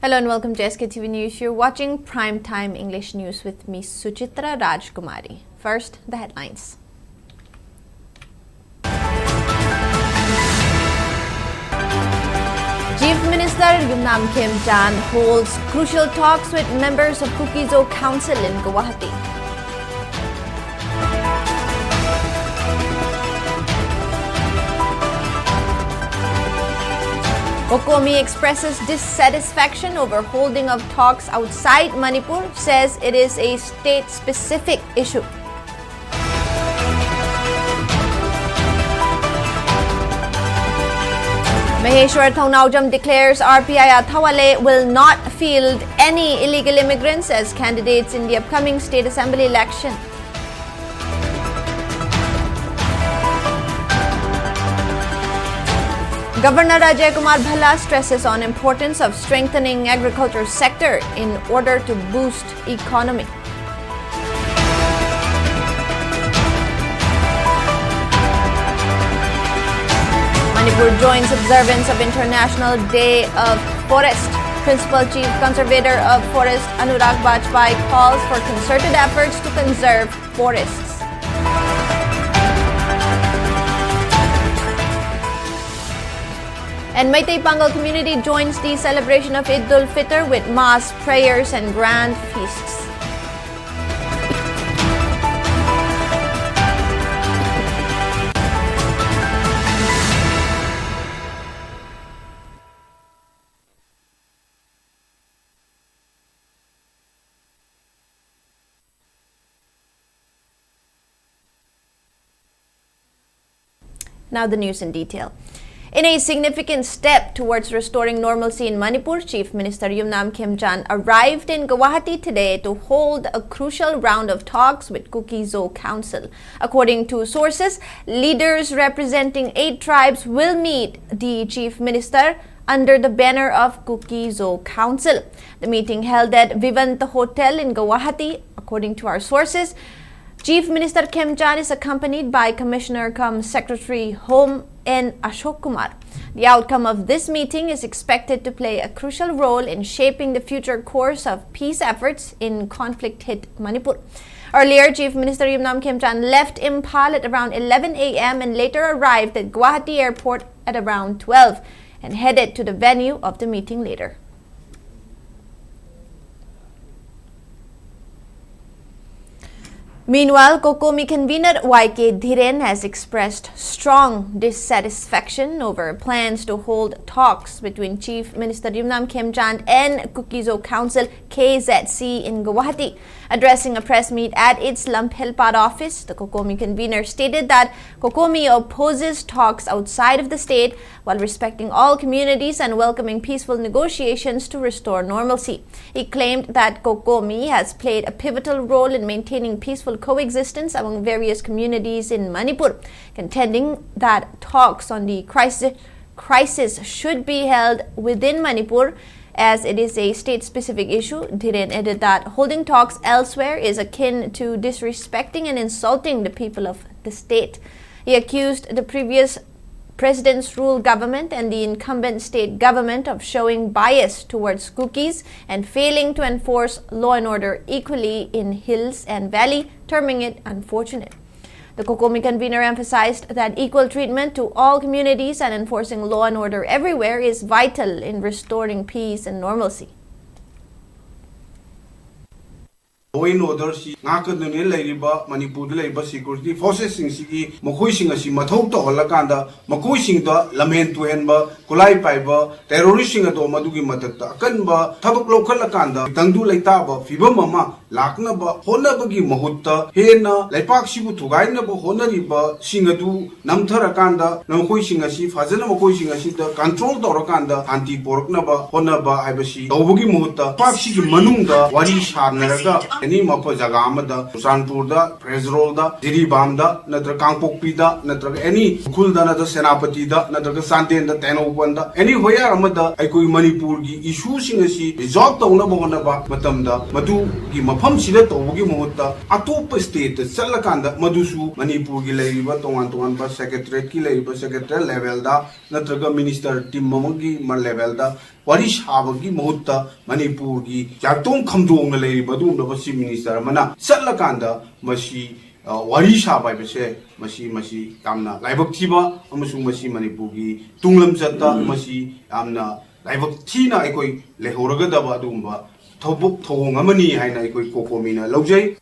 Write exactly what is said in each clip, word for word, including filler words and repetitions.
Hello and welcome to S K T V News. You're watching Prime Time English News with me, Suchitra Rajkumari. First, the headlines. Chief Minister Yumnam Khemchand holds crucial talks with members of Kuki-Zo Council in Guwahati. COCOMI expresses dissatisfaction over holding of talks outside Manipur, says it is a state-specific issue. Maheshwar Thongnaojam declares R P I Athawale will not field any illegal immigrants as candidates in the upcoming state assembly election. Governor Ajay Kumar Bhalla stresses on importance of strengthening agriculture sector in order to boost economy. Manipur joins observance of International Day of Forest. Principal Chief Conservator of Forest Anurag Bajpai calls for concerted efforts to conserve forests. And Meitei Pangal community joins the celebration of Eid ul Fitr with mass prayers and grand feasts. Now the news in detail. In a significant step towards restoring normalcy in Manipur, Chief Minister Yumnam Khemchand arrived in Guwahati today to hold a crucial round of talks with Kuki-Zo Council. According to sources, leaders representing eight tribes will meet the Chief Minister under the banner of Kuki-Zo Council. The meeting held at Vivanta Hotel in Guwahati. According to our sources, Chief Minister Khemchand is accompanied by Commissioner cum Secretary Home N Ashok Kumar. The outcome of this meeting is expected to play a crucial role in shaping the future course of peace efforts in conflict-hit Manipur. Earlier, Chief Minister Yumnam Khemchand left Imphal at around eleven a m and later arrived at Guwahati Airport at around twelve and headed to the venue of the meeting later. Meanwhile, COCOMI convener Y K Dhiren has expressed strong dissatisfaction over plans to hold talks between Chief Minister Yumnam Khemchand and Kuki-Zo Council, K Z C, in Guwahati. Addressing a press meet at its Lamphel Pat office, the COCOMI convener stated that COCOMI opposes talks outside of the state while respecting all communities and welcoming peaceful negotiations to restore normalcy. He claimed that COCOMI has played a pivotal role in maintaining peaceful coexistence among various communities in Manipur, contending that talks on the crisis, crisis should be held within Manipur, as it is a state-specific issue. Dhiren added that holding talks elsewhere is akin to disrespecting and insulting the people of the state. He accused the previous President's rule government and the incumbent state government of showing bias towards Kukis and failing to enforce law and order equally in hills and valley, terming it unfortunate. The COCOMI convener emphasized that equal treatment to all communities and enforcing law and order everywhere is vital in restoring peace and normalcy. Law and order ꯁꯤ ꯉꯥꯛꯀꯗꯨꯅ ꯂꯩꯔꯤꯕ ꯃꯅꯤꯄꯨꯔꯗ ꯂꯩꯔꯤꯕ security forces ꯁꯤꯡꯁꯤꯒꯤ ꯃꯈꯣꯏꯁꯤꯡ ꯑꯁꯤ ꯃꯊꯧ ꯇꯧꯍꯜꯂꯀꯥꯟꯗ ꯃꯈꯣꯏꯁꯤꯡꯗ ꯂꯝꯍꯦꯟ ꯇꯨꯍꯦꯟꯕ, ꯈꯨꯠꯂꯥꯏ ꯄꯥꯏꯕ terrorist ꯁꯤꯡ ꯑꯗꯣ ꯃꯗꯨꯒꯤ ꯃꯊꯛꯇ ꯑꯀꯟꯕ ꯊꯕꯛ ꯂꯧꯈꯠꯂꯀꯥꯟꯗ ꯇꯪꯗꯨ ꯂꯩꯇꯥꯕ ꯐꯤꯕꯝ ꯑꯃ ꯂꯥꯛꯅꯕ ꯍꯣꯠꯅꯕꯒꯤ ꯃꯍꯨꯠꯇ ꯍꯦꯟꯅ ꯂꯩꯄꯥꯛꯁꯤꯕꯨ ꯊꯨꯒꯥꯏꯅꯕ ꯍꯣꯠꯅꯔꯤꯕꯁꯤꯡ ꯑꯗꯨ ꯅꯝꯊꯔꯀꯥꯟꯗ ꯃꯈꯣꯏꯁꯤꯡ ꯑꯁꯤ ꯐꯖꯅ ꯃꯈꯣꯏꯁꯤꯡ ꯑꯁꯤꯗ control ꯇꯧꯔꯀꯥꯟꯗ ꯁꯥꯟꯇꯤ ꯄꯣꯔꯛꯅꯕ ꯍꯣꯠꯅꯕ ꯍꯥꯏꯕꯁꯤ ꯇꯧꯕꯒꯤ ꯃꯍꯨꯠꯇ ꯂꯩꯄꯥꯛꯁꯤꯒꯤ ꯃꯅꯨꯡꯗ ꯋꯥꯔꯤ ꯁꯥꯟꯅꯔꯒ any ꯃꯐꯝ ꯖꯒꯥ ꯑꯃꯗ ꯆꯨꯔꯆꯥꯟꯄꯨꯔꯗ, ꯐꯦꯖꯔꯣꯜꯗ, ꯖꯤꯔꯤꯕꯥꯝꯗ ꯅꯠꯇ꯭ꯔꯒ ꯀꯥꯡꯄꯣꯛꯄꯤꯗ ꯅꯠꯇ꯭ꯔꯒ any ꯎꯈ꯭ꯔꯨꯜꯗ ꯅꯠꯇ꯭ꯔꯒ ꯁꯦꯅꯥꯄꯇꯤꯗ ꯅꯠꯇ꯭ꯔꯒ ꯆꯥꯟꯗꯦꯜꯗ, ꯇꯦꯡꯅꯧꯄꯜꯗ any ꯍꯣꯌꯥꯔ ꯑꯃꯗ ꯑꯩꯈꯣꯏ ꯃꯅꯤꯄꯨꯔꯒꯤ issue ꯁꯤꯡ ꯑꯁꯤ resolve ꯇꯧꯅꯕ ꯍꯣꯠꯅꯕ ꯃꯇꯝꯗ ꯃꯗꯨꯒꯤ ꯃꯐꯝ ꯃꯐꯝꯁꯤꯗ ꯇꯧꯕꯒꯤ ꯃꯍꯨꯠꯇ ꯑꯇꯣꯞꯄ stateꯇ ꯆꯠꯂꯀꯥꯟꯗ ꯃꯗꯨꯁꯨ ꯃꯅꯤꯄꯨꯔꯒꯤ ꯂꯩꯔꯤꯕ ꯇꯣꯉꯥꯟ ꯇꯣꯉꯥꯟꯕ secretariatꯀꯤ ꯂꯩꯔꯤꯕ secretariat levelꯗ ꯅꯠꯇ꯭ꯔꯒ minister team ꯑꯃꯒꯤ ꯃ-, levelꯗ ꯋꯥꯔꯤ ꯁꯥꯕꯒꯤ ꯃꯍꯨꯠꯇ ꯃꯅꯤꯄꯨꯔꯒꯤ ꯌꯥꯏꯇꯣꯡ ꯈꯝꯗꯣꯡꯅ ꯂꯩꯔꯤꯕ ꯑꯗꯨꯒꯨꯝꯂꯕ chief minister ꯑꯃꯅ ꯆꯠꯂꯀꯥꯟꯗ ꯃꯁꯤ, ꯑ, ꯋꯥꯔꯤ ꯁꯥꯕ ꯍꯥꯏꯕꯁꯦ ꯃꯁꯤ, ꯃꯁꯤ ꯌꯥꯝꯅ ꯂꯥꯏꯕꯛ ꯊꯤꯕ ꯑꯃꯁꯨꯡ ꯃꯁꯤ ꯃꯅꯤꯄꯨꯔꯒꯤ ꯇꯨꯡꯂꯝꯆꯠꯇ ꯃꯁꯤ ꯌꯥꯝꯅ ꯂꯥꯏꯕꯛ ꯊꯤꯅ ꯑꯩꯈꯣꯏ ꯂꯩꯍꯧꯔꯒꯗꯕ ꯑꯗꯨꯒꯨꯝꯕ ꯊꯕꯛ ꯊꯧꯑꯣꯡ ꯑꯃꯅꯤ ꯍꯥꯏꯅ ꯑꯩꯈꯣꯏ COCOMIꯅ ꯂꯧꯖꯩ꯫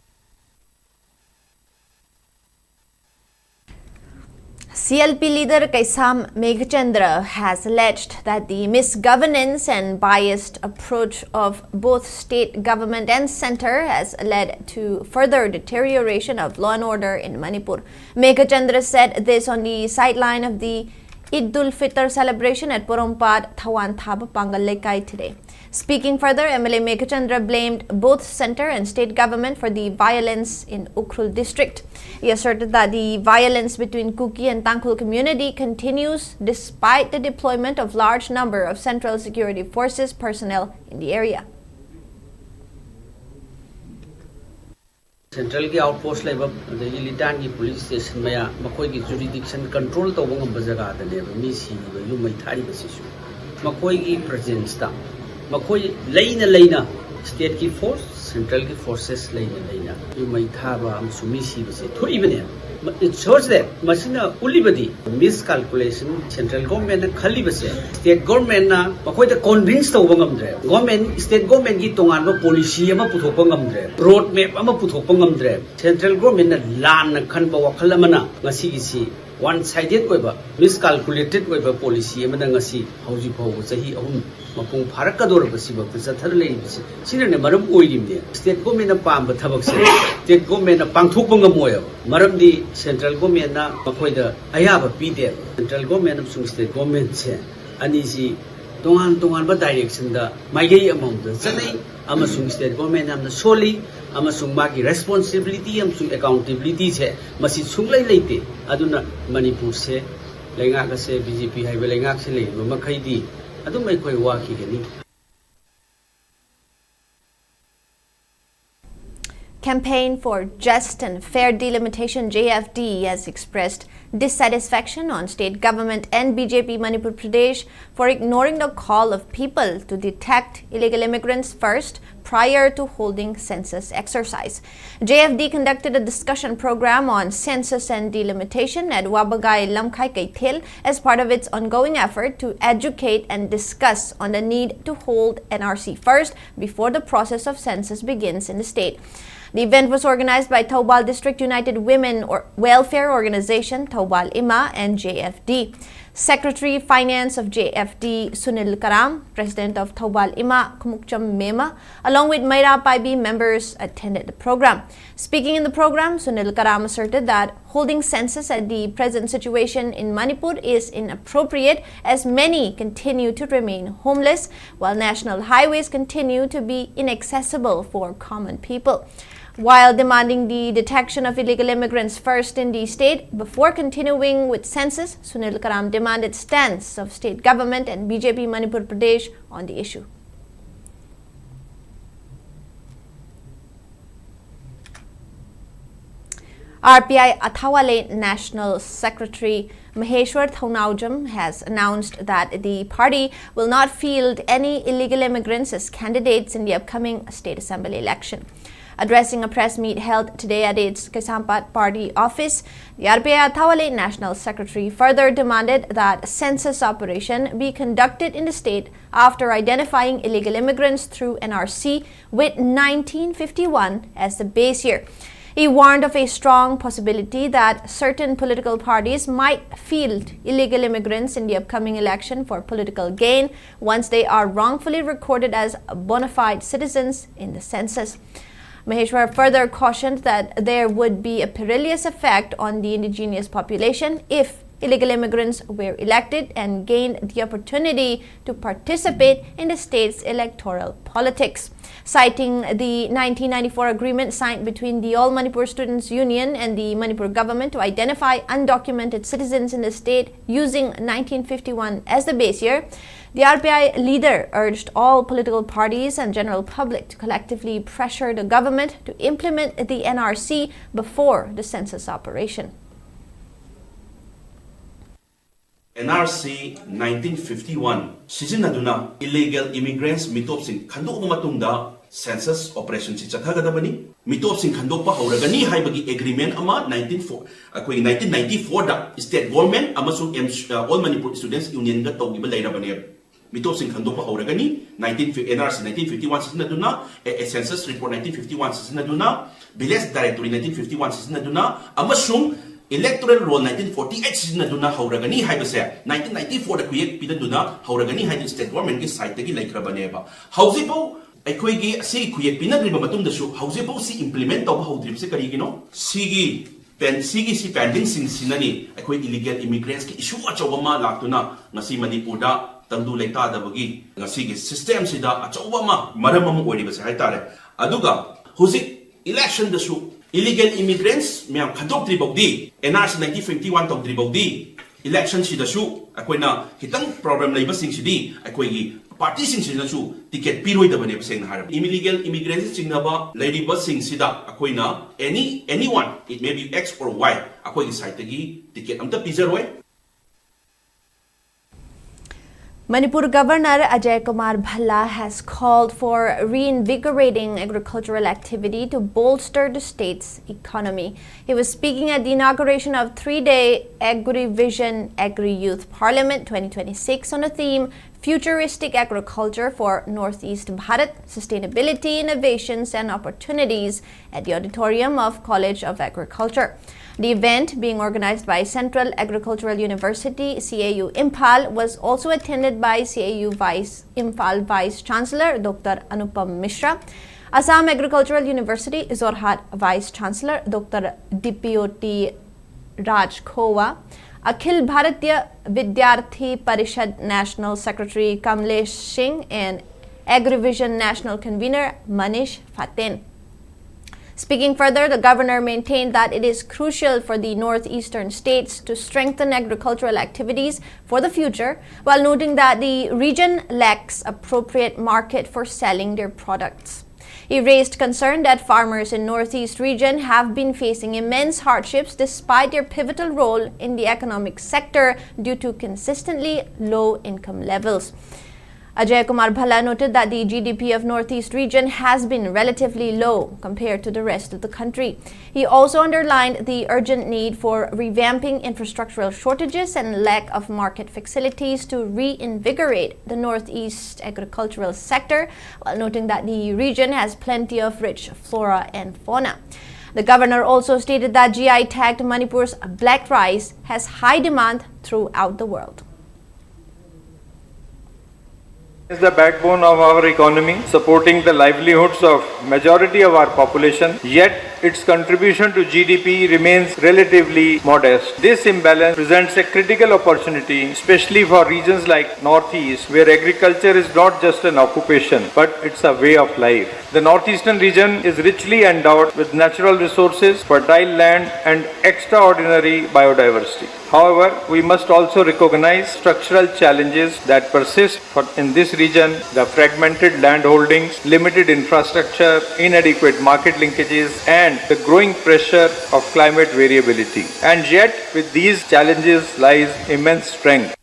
C L P leader Keisham Meghachandra has alleged that the misgovernance and biased approach of both state government and centre has led to further deterioration of law and order in Manipur. Meghachandra said this on the sideline of the Eid-ul-Fitr celebration at Porompat Thawan Thaba Pangal Leikai today. Speaking further, M L A Meghachandra blamed both centre and state government for the violence in Ukhrul district. He asserted that the violence between Kuki and Tangkhul community continues despite the deployment of large number of central security forces personnel in the area. Centralꯒꯤ outpost ꯂꯩꯕ, ꯑꯗꯒꯤ ꯂꯤꯇꯥꯟꯒꯤ police station ꯃꯌꯥꯝ, ꯃꯈꯣꯏꯒꯤ jurisdiction control ꯇꯧꯕ ꯉꯝꯕ ꯖꯒꯥꯗꯅꯦꯕ ꯃꯤ ꯁꯤꯔꯤꯕ, ꯌꯨꯝ ꯃꯩ ꯊꯥꯔꯤꯕꯁꯤꯁꯨ꯫ ꯃꯈꯣꯏꯒꯤ presenceꯇ, ꯃꯈꯣꯏ ꯂꯩꯅ ꯂꯩꯅ stateꯀꯤ force, centralꯒꯤ forces ꯂꯩꯅ ꯂꯩꯅ ꯌꯨꯝ ꯃꯩ ꯊꯥꯕ ꯑꯃꯁꯨꯡ ꯃꯤ ꯁꯤꯕꯁꯦ ꯊꯣꯛꯏꯕꯅꯦꯕ꯫ It shows that ꯃꯁꯤꯅ ꯎꯠꯂꯤꯕꯗꯤ miscalculation, central governmentꯅ ꯈꯜꯂꯤꯕꯁꯦ, state governmentꯅ ꯃꯈꯣꯏꯗ convince ꯇꯧꯕ ꯉꯝꯗ꯭ꯔꯦ꯫ Government, state governmentꯀꯤ ꯇꯣꯉꯥꯟꯕ policy ꯑꯃ ꯄꯨꯊꯣꯛꯄ ꯉꯝꯗ꯭ꯔꯦ, road map ꯑꯃ ꯄꯨꯊꯣꯛꯄ ꯉꯝꯗ꯭ꯔꯦ꯫ Central governmentꯅ ꯂꯥꯟꯅ ꯈꯟꯕ ꯋꯥꯈꯜ ꯑꯃꯅ ꯉꯁꯤꯒꯤꯁꯤ one sided ꯑꯣꯏꯕ, miscalculated ꯑꯣꯏꯕ policy ꯑꯃꯅ ꯉꯁꯤ ꯍꯧꯖꯤꯛ ꯐꯥꯎꯕ ꯆꯍꯤ ꯑꯍꯨꯝ ꯃꯄꯨꯡ ꯐꯥꯔꯛꯀꯗꯧꯔꯕ ꯁꯤꯐꯥꯎꯗ ꯆꯠꯊꯔ ꯂꯩꯔꯤꯕꯁꯤ, ꯁꯤꯅꯅꯦ ꯃꯔꯝ ꯑꯣꯏꯔꯤꯕꯅꯦ꯫ State governmentꯅ ꯄꯥꯝꯕ ꯊꯕꯛꯁꯦ state governmentꯅ ꯄꯥꯡꯊꯣꯛꯄ ꯉꯝꯃꯣꯏꯕ꯫ ꯃꯔꯝꯗꯤ central governmentꯅ ꯃꯈꯣꯏꯗ ꯑꯌꯥꯕ ꯄꯤꯗꯦꯕ꯫ Central government ꯑꯃꯁꯨꯡ state governmentꯁꯦ ꯑꯅꯤꯁꯤ ꯇꯣꯉꯥꯟ ꯇꯣꯉꯥꯟꯕ directionꯗ ꯃꯥꯏꯀꯩ ꯑꯃꯃꯝꯗ ꯆꯠꯅꯩ ꯑꯃꯁꯨꯡ state government ꯌꯥꯝꯅ ꯁꯣꯜꯂꯤ ꯑꯃꯁꯨꯡ ꯃꯥꯒꯤ responsibility ꯑꯃꯁꯨꯡ accountabilityꯁꯦ ꯃꯁꯤ ꯁꯨꯡꯂꯩ ꯂꯩꯇꯦ꯫ ꯑꯗꯨꯅ ꯃꯅꯤꯄꯨꯔꯁꯦ, ꯂꯩꯉꯥꯛ ꯑꯁꯦ, BJP ꯍꯥꯏꯕ ꯂꯩꯉꯥꯛꯁꯦ ꯂꯩꯔꯤꯕ ꯃꯈꯩꯗꯤ ꯑꯗꯨꯝ ꯑꯩꯈꯣꯏ ꯋꯥꯈꯤꯒꯅꯤ꯫ Campaign for Just and Fair Delimitation, J F D, has expressed dissatisfaction on state government and B J P Manipur Pradesh for ignoring the call of people to detect illegal immigrants first prior to holding census exercise. J F D conducted a discussion program on census and delimitation at Wabagai Lamkhai Keithel as part of its ongoing effort to educate and discuss on the need to hold N R C first before the process of census begins in the state. The event was organized by Thoubal District United Women or Welfare Organization, Thoubal IMA, and J F D. Secretary Finance of J F D, Sunil Karam, President of Thoubal IMA, Khumukcham Mema, along with Meira Paibi members, attended the program. Speaking in the program, Sunil Karam asserted that holding census at the present situation in Manipur is inappropriate, as many continue to remain homeless, while national highways continue to be inaccessible for common people. While demanding the detection of illegal immigrants first in the state before continuing with census, Sunil Karam demanded stance of state government and B J P Manipur Pradesh on the issue. R P I Athawale National Secretary Maheshwar Thounaojam has announced that the party will not field any illegal immigrants as candidates in the upcoming state assembly election. Addressing a press meet held today at its Kaisampat party office, the R P I Athawale National Secretary further demanded that census operation be conducted in the state after identifying illegal immigrants through N R C with nineteen fifty-one as the base year. He warned of a strong possibility that certain political parties might field illegal immigrants in the upcoming election for political gain once they are wrongfully recorded as bona fide citizens in the census. Maheshwar further cautioned that there would be a perilous effect on the indigenous population if illegal immigrants were elected and gained the opportunity to participate in the state's electoral politics. Citing the nineteen ninety-four agreement signed between the All Manipur Students Union and the Manipur government to identify undocumented citizens in the state using nineteen fifty-one as the base year, The R P I leader urged all political parties and general public to collectively pressure the government to implement the N R C before the census operation. N R C nineteen fifty-one ꯁꯤꯖꯤꯟꯅꯗꯨꯅ illegal immigrants ꯃꯤꯇꯣꯞꯁꯤꯡ ꯈꯟꯗꯣꯛꯂꯕ ꯃꯇꯨꯡꯗ census operation ꯁꯤ ꯆꯠꯊꯒꯗꯕꯅꯤ꯫ ꯃꯤꯇꯣꯞꯁꯤꯡ ꯈꯟꯗꯣꯛꯄ ꯍꯧꯔꯒꯅꯤ ꯍꯥꯏꯕꯒꯤ agreement ꯑꯃ nineteen ꯑꯩꯈꯣꯏꯒꯤ nineteen ninety-four ꯗ state government ꯑꯃꯁꯨꯡ M- All Manipur Students Union ꯒ ꯇꯧꯈꯤꯕ ꯂꯩꯔꯕꯅꯦꯕ꯫ ꯃꯤꯇꯣꯞꯁꯤꯡ ꯈꯟꯗꯣꯛꯄ ꯍꯧꯔꯒꯅꯤ꯫ nineteen N R C nineteen fifty-one ꯁꯤꯖꯤꯟꯅꯗꯨꯅ, a- a census report nineteen fifty-one ꯁꯤꯖꯤꯟꯅꯗꯨꯅ, village directory nineteen fifty-one ꯁꯤꯖꯤꯟꯅꯗꯨꯅ ꯑꯃꯁꯨꯡ electoral roll nineteen forty-eight ꯁꯤꯖꯤꯟꯅꯗꯨꯅ ꯍꯧꯔꯒꯅꯤ ꯍꯥꯏꯕꯁꯦ nineteen ninety-four ꯗ ꯈꯨꯌꯦꯛ ꯄꯤꯅꯗꯨꯅ ꯍꯧꯔꯒꯅꯤ ꯍꯥꯏꯗꯨ state government ꯀꯤ side ꯇꯒꯤ ꯂꯩꯈ꯭ꯔꯕꯅꯦꯕ꯫ ꯍꯧꯖꯤꯛꯐꯥꯎ ꯑꯩꯈꯣꯏꯒꯤ ꯑꯁꯤꯒꯤ ꯈꯨꯌꯦꯛ ꯄꯤꯅꯗ꯭ꯔꯤꯕ ꯃꯇꯨꯡꯗꯁꯨ ꯍꯧꯖꯤꯛꯐꯥꯎ ꯁꯤ implement ꯇꯧꯕ ꯍꯧꯗ꯭ꯔꯤꯕꯁꯦ ꯀꯔꯤꯒꯤꯅꯣ? ꯁꯤꯒꯤ pen- ꯁꯤꯒꯤ ꯁꯤ pending ꯁꯤꯡꯁꯤꯅꯅꯤ ꯑꯩꯈꯣꯏ illegal immigrants ꯀꯤ issue ꯑꯆꯧꯕ ꯑꯃ ꯂꯥꯛꯇꯨꯅ ꯉꯁꯤ ꯃꯅꯤꯄꯨꯔꯗ ꯇꯪꯗꯨ ꯂꯩꯇꯥꯗꯕꯒꯤ ꯉꯁꯤꯒꯤ system ꯁꯤꯗ ꯑꯆꯧꯕ ꯑꯃ ꯃꯔꯝ ꯑꯃ ꯑꯣꯏꯔꯤꯕꯁꯦ ꯍꯥꯏꯇꯥꯔꯦ꯫ ꯑꯗꯨꯒ ꯍꯧꯖꯤꯛ election ꯗꯁꯨ illegal immigrants ꯃꯌꯥꯝ ꯈꯟꯗꯣꯛꯇ꯭ꯔꯤ ꯐꯥꯎꯗꯤ N R C nineteen fifty-one ꯇꯧꯗ꯭ꯔꯤ ꯐꯥꯎꯗꯤ election ꯁꯤꯗꯁꯨ ꯑꯩꯈꯣꯏꯅ ꯈꯤꯇꯪ problem ꯂꯩꯕꯁꯤꯡꯁꯤꯗꯤ ꯑꯩꯈꯣꯏꯒꯤ party ꯁꯤꯡꯁꯤꯅꯁꯨ ticket ꯄꯤꯔꯣꯏꯗꯕꯅꯦꯕ꯫ ꯁꯦꯡꯅ ꯍꯥꯏꯔꯕꯗ illegal immigrants ꯆꯤꯡꯅꯕ ꯂꯩꯔꯤꯕꯁꯤꯡꯁꯤꯗ ꯑꯩꯈꯣꯏꯅ any anyone, it may be X or Y, ꯑꯩꯈꯣꯏꯒꯤ side ꯇꯒꯤ ticket ꯑꯝꯇ ꯄꯤꯖꯔꯣꯏ꯫ Manipur Governor Ajay Kumar Bhalla has called for reinvigorating agricultural activity to bolster the state's economy. He was speaking at the inauguration of three-day Agri-Vision Agri-Youth Parliament twenty twenty-six on the theme Futuristic Agriculture for Northeast Bharat: Sustainability, Innovations and Opportunities at the auditorium of College of Agriculture. The event, being organized by Central Agricultural University, C A U Imphal, was also attended by C A U Vice, Imphal Vice Chancellor Doctor Anupam Mishra, Assam Agricultural University, Jorhat Vice Chancellor Doctor Dipyoti Rajkhowa, Akhil Bharatiya Vidyarthi Parishad National Secretary Kamlesh Singh, and Agrivision National Convener Manish Faten. Speaking further, the governor maintained that it is crucial for the northeastern states to strengthen agricultural activities for the future, while noting that the region lacks appropriate market for selling their products. He raised concern that farmers in Northeast region have been facing immense hardships despite their pivotal role in the economic sector due to consistently low income levels. Ajay Kumar Bhalla noted that the G D P of Northeast region has been relatively low compared to the rest of the country. He also underlined the urgent need for revamping infrastructural shortages and lack of market facilities to reinvigorate the Northeast agricultural sector, while noting that the region has plenty of rich flora and fauna. The governor also stated that G I tagged Manipur's black rice has high demand throughout the world. Is the backbone of our economy, supporting the livelihoods of majority of our population, yet its contribution to G D P remains relatively modest. This imbalance presents a critical opportunity, especially for regions like Northeast, where agriculture is not just an occupation, but it's a way of life. The Northeastern region is richly endowed with natural resources, fertile land, and extraordinary biodiversity. However, we must also recognize structural challenges that persist for, in this region, the fragmented land holdings, limited infrastructure, inadequate market linkages, and the growing pressure of climate variability. And yet, with these challenges lies immense strength.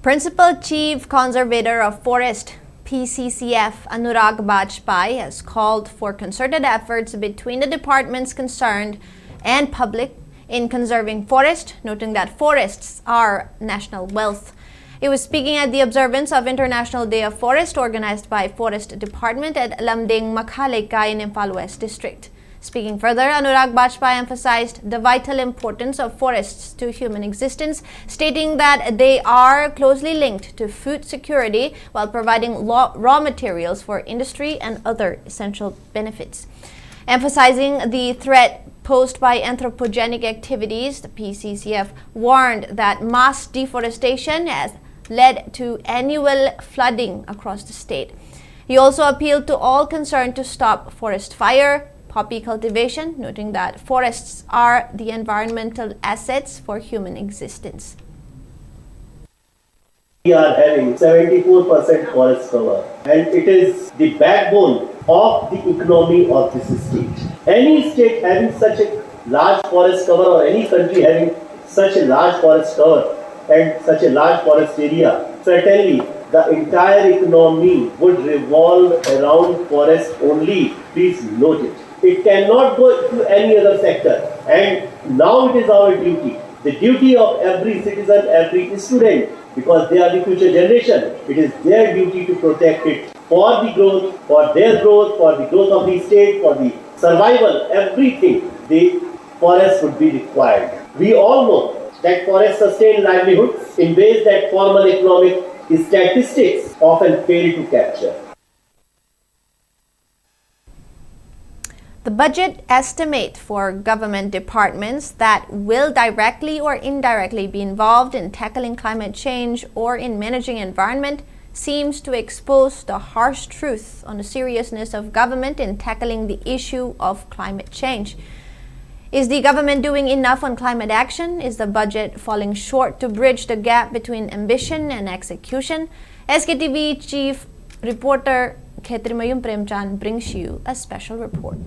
Principal Chief Conservator of Forest, P C C F, Anurag Bajpai has called for concerted efforts between the departments concerned and public in conserving forest, noting that forests are national wealth. He was speaking at the observance of International Day of Forest organized by Forest Department at Lumding Makha Leikai in Imphal West District. Speaking further, Anurag Bajpai emphasized the vital importance of forests to human existence, stating that they are closely linked to food security while providing law, raw materials for industry and other essential benefits. Emphasizing the threat posed by anthropogenic activities, the P C C F warned that mass deforestation has led to annual flooding across the state. He also appealed to all concerned to stop forest fire, poppy cultivation, noting that forests are the environmental assets for human existence. We are having seventy-four percent forest cover, and it is the backbone of the economy of this state. Any state having such a large forest cover, or any country having such a large forest cover and such a large forest area, certainly the entire economy would revolve around forest only. Please note it. It cannot go to any other sector, and now it is our duty, the duty of every citizen, every student, because they are the future generation. It is their duty to protect it for the growth, for their growth, for the growth of the state, for the survival, everything. The forest would be required. We all know that forests sustain livelihoods in ways that formal economic statistics often fail to capture. The budget estimate for government departments that will directly or indirectly be involved in tackling climate change or in managing environment seems to expose the harsh truth on the seriousness of government in tackling the issue of climate change. Is the government doing enough on climate action? Is the budget falling short to bridge the gap between ambition and execution? S K T V chief reporter Khetrimayum Premchand brings you a special report.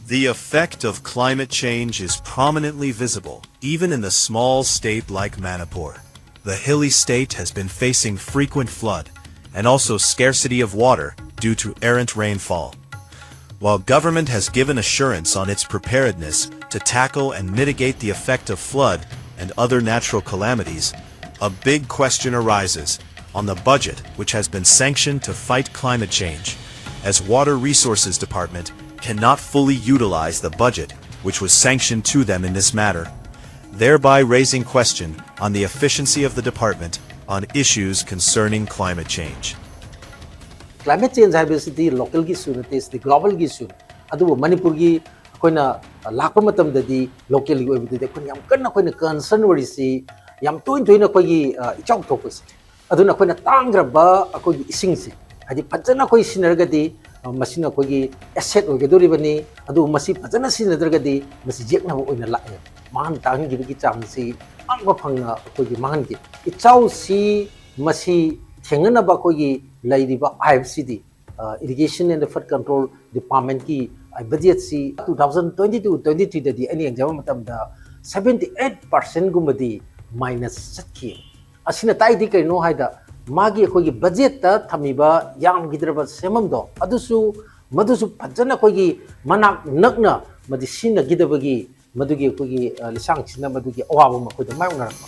The effect of climate change is prominently visible, even in the small state like Manipur. The hilly state has been facing frequent flood and also scarcity of water due to errant rainfall. While government has given assurance on its preparedness to tackle and mitigate the effect of flood and other natural calamities, a big question arises on the budget which has been sanctioned to fight climate change, as Water Resources Department cannot fully utilize the budget which was sanctioned to them in this matter, thereby raising question on the efficiency of the department on issues concerning climate change. Climate change ꯍꯥꯏꯕꯁꯤꯗꯤ ꯂꯣꯀꯦꯜꯒꯤ ꯏꯁꯨ ꯅꯠꯇꯦ, ꯁꯤꯗꯤ ꯒ꯭ꯂꯣꯕꯦꯜꯒꯤ ꯏꯁꯨꯅꯤ꯫ ꯑꯗꯨꯕꯨ ꯃꯅꯤꯄꯨꯔꯒꯤ ꯑꯩꯈꯣꯏꯅ ꯂꯥꯛꯄ ꯃꯇꯝꯗꯗꯤ ꯂꯣꯀꯦꯜꯒꯤ ꯑꯣꯏꯕꯗꯗꯤ ꯑꯩꯈꯣꯏꯅ ꯌꯥꯝ ꯀꯟꯅ ꯑꯩꯈꯣꯏꯅ ꯀꯟꯁꯔꯟ ꯑꯣꯏꯔꯤꯁꯤ ꯌꯥꯝ ꯇꯣꯏꯅ ꯇꯣꯏꯅ ꯑꯩꯈꯣꯏꯒꯤ ꯏꯆꯥꯎ ꯊꯣꯛꯄꯁꯦ꯫ ꯑꯗꯨꯅ ꯑꯩꯈꯣꯏꯅ ꯇꯥꯡꯈ꯭ꯔꯕ ꯑꯩꯈꯣꯏꯒꯤ ꯏꯁꯤꯡꯁꯦ ꯍꯥꯏꯗꯤ ꯐꯖꯅ ꯑꯩꯈꯣꯏ ꯁꯤꯖꯤꯟꯅꯔꯒꯗꯤ ꯃꯁꯤꯅ ꯑꯩꯈꯣꯏꯒꯤ ꯑꯦꯁꯦꯠ ꯑꯣꯏꯒꯗꯧꯔꯤꯕꯅꯤ꯫ ꯑꯗꯨꯕꯨ ꯃꯁꯤ ꯐꯖꯅ ꯁꯤꯖꯤꯟꯅꯗ꯭ꯔꯒꯗꯤ ꯃꯁꯤ ꯌꯦꯛꯅꯕ ꯑꯣꯏꯅ ꯂꯥꯛꯑꯦ꯫ ꯃꯥꯡ ꯇꯥꯛꯍꯟꯈꯤꯕꯒꯤ ꯆꯥꯡꯁꯤ ꯄꯥꯡꯕ ꯐꯪꯅ ꯑꯩꯈꯣꯏꯒꯤ ꯃꯥꯡꯍꯟꯈꯤ꯫ ꯏꯆꯥꯎꯁꯤ ꯃꯁꯤ ꯊꯦꯡꯅꯅꯕ ꯑꯩꯈꯣꯏꯒꯤ ꯂꯩꯔꯤꯕ IFCD, Irrigation and Flood Control Departmentꯀꯤ ꯕꯖꯦꯠꯁꯤ two thousand twenty two twenty threeꯗꯗꯤ ꯑꯩꯅ ꯌꯦꯡꯖꯕ ꯃꯇꯝꯗ seventy eight percentꯒꯨꯝꯕꯗꯤ ꯃꯥꯏꯅꯁ ꯆꯠꯈꯤ꯫ ꯑꯁꯤꯅ ꯇꯥꯛꯏꯗꯤ ꯀꯔꯤꯅꯣ ꯍꯥꯏꯗ ꯃꯥꯒꯤ ꯑꯩꯈꯣꯏꯒꯤ ꯕꯖꯦꯠꯇ ꯊꯝꯃꯤꯕ ꯌꯥꯝꯈꯤꯗ꯭ꯔꯕ ꯁꯦꯟꯐꯝꯗꯣ ꯑꯗꯨꯁꯨ ꯃꯗꯨꯁꯨ ꯐꯖꯅ ꯑꯩꯈꯣꯏꯒꯤ ꯃꯅꯥꯛ ꯅꯛꯅ ꯃꯗꯤ ꯁꯤꯖꯤꯟꯅꯈꯤꯗꯕꯒꯤ ꯃꯗꯨꯒꯤ ꯑꯩꯈꯣꯏꯒꯤ ꯂꯤꯁꯥꯡꯁꯤꯟꯅ ꯃꯗꯨꯒꯤ ꯑꯋꯥꯕ ꯑꯃ ꯑꯩꯈꯣꯏꯗ ꯃꯥꯌꯣꯛꯅꯔꯛꯄ꯫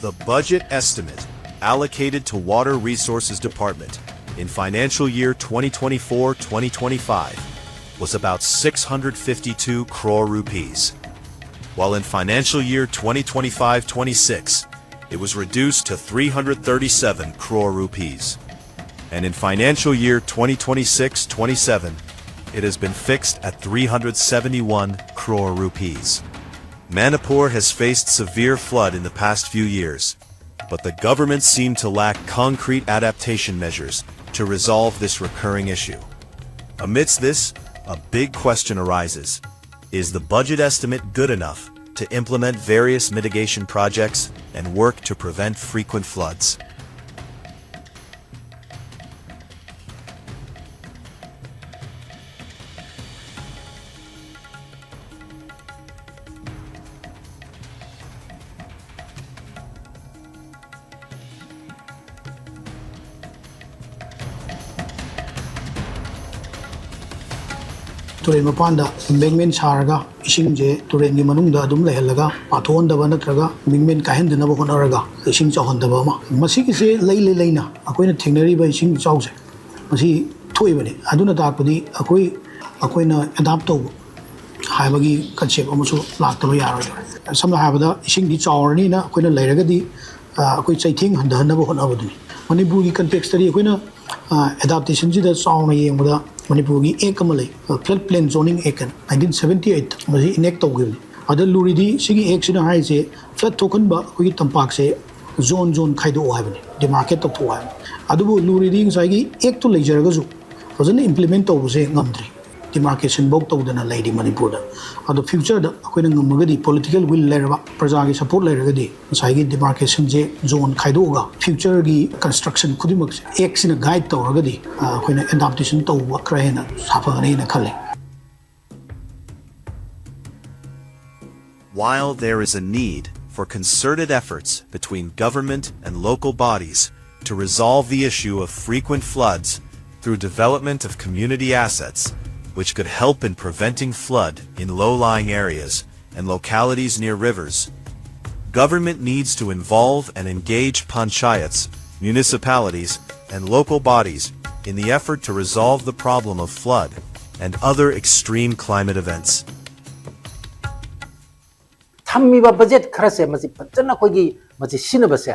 The budget estimate allocated to Water Resources Department in financial year twenty twenty-four twenty twenty-five was about six hundred fifty-two crore rupees, while in financial year twenty twenty-five twenty-six it was reduced to three hundred thirty-seven crore rupees. And in financial year twenty twenty-six twenty-seven it has been fixed at three hundred seventy-one crore rupees. Manipur has faced severe flood in the past few years, but the government seemed to lack concrete adaptation measures to resolve this recurring issue. Amidst this, a big question arises: is the budget estimate good enough to implement various mitigation projects and work to prevent frequent floods? ꯇꯨꯔꯦꯜ ꯃꯄꯥꯟꯗ embankment ꯁꯥꯔꯒ ꯏꯁꯤꯡꯁꯦ ꯇꯨꯔꯦꯜꯒꯤ ꯃꯅꯨꯡꯗ ꯑꯗꯨꯝ ꯂꯩꯍꯜꯂꯒ ꯄꯥꯊꯣꯛꯍꯟꯗꯕ ꯅꯠꯇ꯭ꯔꯒ embankment ꯀꯥꯏꯍꯟꯗꯅꯕ ꯍꯣꯠꯅꯔꯒ ꯏꯁꯤꯡ ꯆꯥꯎꯍꯟꯗꯕ ꯑꯃ, ꯃꯁꯤꯒꯤꯁꯦ ꯂꯩ ꯂꯩ ꯂꯩꯅ ꯑꯩꯈꯣꯏꯅ ꯊꯦꯡꯅꯔꯤꯕ ꯏꯁꯤꯡ ꯏꯆꯥꯎꯁꯦ ꯃꯁꯤ ꯊꯣꯛꯏꯕꯅꯤ꯫ ꯑꯗꯨꯅ ꯇꯥꯛꯄꯗꯤ ꯑꯩꯈꯣꯏ, ꯑꯩꯈꯣꯏꯅ adapt ꯇꯧꯕ ꯍꯥꯏꯕꯒꯤ concept ꯑꯃꯁꯨ ꯂꯥꯛꯇꯕ ꯌꯥꯔꯣꯏꯗꯧꯔꯦ꯫ ꯁꯝꯅ ꯍꯥꯏꯔꯕꯗ, ꯏꯁꯤꯡꯗꯤ ꯆꯥꯎꯔꯅꯤꯅ ꯑꯩꯈꯣꯏꯅ ꯂꯩꯔꯒꯗꯤ, ꯑ, ꯑꯩꯈꯣꯏ ꯆꯩꯊꯦꯡ ꯍꯟꯊꯍꯟꯅꯕ ꯍꯣꯠꯅꯕꯗꯨꯅꯤ꯫ ꯃꯅꯤꯄꯨꯔꯒꯤ context ꯇꯗꯤ ꯑꯩꯈꯣꯏꯅ, ꯑ, adaptation ꯁꯤꯗ ꯆꯥꯎꯅ ꯌꯦꯡꯕꯗ ꯃꯅꯤꯄꯨꯔꯒꯤ act ꯑꯃ ꯂꯩ, ꯑ, Flood Plain Zoning Act ꯍꯥꯏꯅ nineteen seventy eight ꯃꯁꯤ enact ꯇꯧꯈꯤꯕꯅꯤ꯫ ꯑꯗ ꯂꯨꯔꯤꯗꯤ ꯁꯤꯒꯤ act ꯁꯤꯅ ꯍꯥꯏꯔꯤꯁꯦ flood ꯊꯣꯛꯍꯟꯕ ꯑꯩꯈꯣꯏꯒꯤ ꯇꯝꯄꯥꯛꯁꯦ zone zone ꯈꯥꯏꯗꯣꯛꯑꯣ ꯍꯥꯏꯕꯅꯤ, demarcate ꯇꯧꯊꯣꯛꯑꯣ ꯍꯥꯏꯕꯅꯤ꯫ ꯑꯗꯨꯕꯨ ꯂꯨꯔꯤꯗꯤ ꯉꯁꯥꯏꯒꯤ act ꯇꯨ ꯂꯩꯖꯔꯒꯁꯨ ꯐꯖꯅ implement ꯇꯧꯕꯁꯦ ꯉꯝꯗ꯭ꯔꯤ꯫ Demarcation ꯐꯧ ꯇꯧꯗꯅ ꯂꯩꯔꯤ ꯃꯅꯤꯄꯨꯔꯗ꯫ ꯑꯗꯣ future ꯗ ꯑꯩꯈꯣꯏꯅ ꯉꯝꯃꯒꯗꯤ, political will ꯂꯩꯔꯕ, ꯄ꯭ꯔꯖꯥꯒꯤ support ꯂꯩꯔꯒꯗꯤ, ꯉꯁꯥꯏꯒꯤ demarcation ꯁꯦ zone ꯈꯥꯏꯗꯣꯛꯑꯒ future ꯒꯤ construction ꯈꯨꯗꯤꯡꯃꯛꯁꯦ act ꯁꯤꯅ guide ꯇꯧꯔꯒꯗꯤ, ꯑ, ꯑꯩꯈꯣꯏꯅ adaptation ꯇꯧꯕ ꯈꯔ ꯍꯦꯟꯅ ꯁꯥꯐꯒꯅꯤꯅ ꯈꯜꯂꯤ꯫ While there is a need for concerted efforts between government and local bodies to resolve the issue of frequent floods through development of community assets, which could help in preventing flood in low-lying areas and localities near rivers, government needs to involve and engage panchayats, municipalities, and local bodies in the effort to resolve the problem of flood and other extreme climate events. ꯊꯝꯃꯤꯕ budget ꯈꯔꯁꯦ ꯃꯁꯤ ꯐꯖꯅ ꯑꯩꯈꯣꯏꯒꯤ ꯃꯁꯤ ꯁꯤꯖꯤꯟꯅꯕꯁꯦ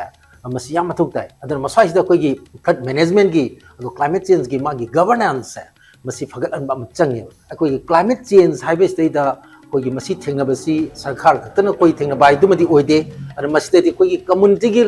ꯃꯁꯤ ꯌꯥꯝ ꯃꯊꯧ ꯇꯥꯏ꯫ ꯑꯗꯨꯅ ꯃꯁ꯭ꯋꯥꯏꯁꯤꯗ ꯑꯩꯈꯣꯏꯒꯤ flood management ꯀꯤ ꯑꯗꯨꯒ climate change ꯀꯤ ꯃꯥꯒꯤ governance ꯁꯦ ꯃꯁꯤ ꯐꯒꯠꯍꯟꯕ ꯑꯃ ꯆꯪꯉꯦꯕ꯫ ꯑꯩꯈꯣꯏꯒꯤ climate change ꯍꯥꯏꯕꯁꯤꯗꯩꯗ ꯑꯩꯈꯣꯏꯒꯤ ꯃꯁꯤ ꯊꯦꯡꯅꯕꯁꯤ ꯁꯔꯀꯥꯔ ꯈꯛꯇꯅ ꯑꯩꯈꯣꯏ ꯊꯦꯡꯅꯕ ꯍꯥꯏꯗꯨꯃꯗꯤ ꯑꯣꯏꯗꯦ꯫ ꯑꯗꯨꯅ ꯃꯁꯤꯗꯗꯤ ꯑꯩꯈꯣꯏꯒꯤ community ꯒꯤ